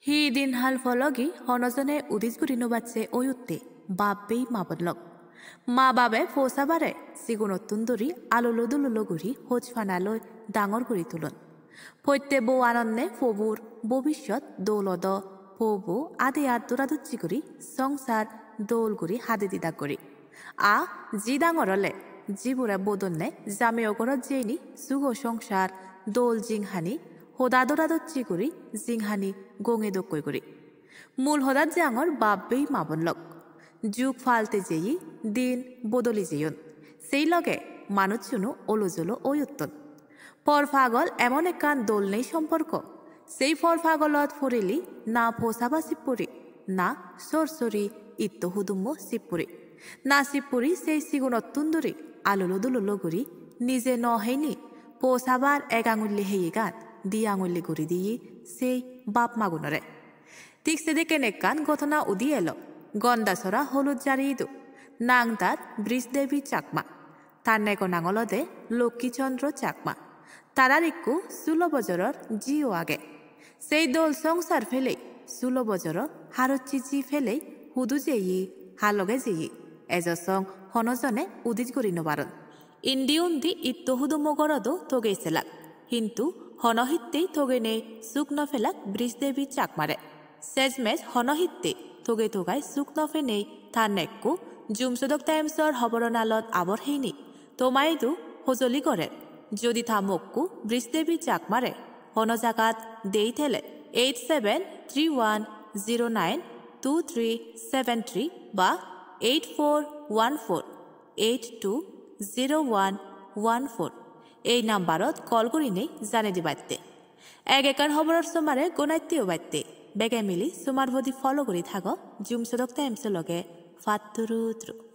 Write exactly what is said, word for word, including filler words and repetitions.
Hi din hal pologi hono jone udis guri no bacche oyotte bap bei ma bon lok. Ma babe posabare sigonottun duri alolo dulolo guri hojpana loi dangor guri tulon. Potte bo anonne pobur bobisot dol odo, pobo ade at dora docche guri songsar dol guri hade didak guri. A ji dangor ole jibure bodonne jameo gorot jeini sugo songsar dol jinghani hoda dora docche guri jinghani gonge dokkoi guri. Mul hodat jangor bap bei ma bon lok. Jug palte jeyi, din bodoli jeyon. Sei loge manuchchuno olo jolo oyotton. Por pagol emon ekkan dol nei somporko. Sei por pagolot porile na posaba sippuri, na sorsori itto hudummo sippuri. Na sippuri sei sigonottun duri alolo dulolo guri nije no heini posabar ek angulle heyegan di angulle guri diye sei bap magunore. Thik sedekken ekkan ghotona udi elo Gandachara Holutjhari idu. Nang tar Brij Devi Chakma. Tar neko nang olode Lokki Chandra Chakma. Tarar ikku sulo bojoror jiyo age. Sei dol songsar pelei, sulo bojoror harocchi ji pelei hudu jeyi, ha loge jeyi, ejo song hono jone udis guri no paron. Indi undi itto hudummo gorodo togei selak, hintu hono hittei togenei suk no pelak Brij Devi Chakmare. Sejmej hono hittei togei togai suk no penei tar nekku Jumsodok Times-or hoboro nalot abor heini toma idu hojoli gorer. Jodi ta mokku Brij Devi Chakmare hono jagat dei thele eight seven three one zero nine two three seven three ba eight four one four eight two zero one one four ei nambarot call gurinei janei dibatte. Ek ekkan hoboror somare gonatte obatte bege mili somar bodi follow guri thago Jumsodok Times loge. Patturu turu.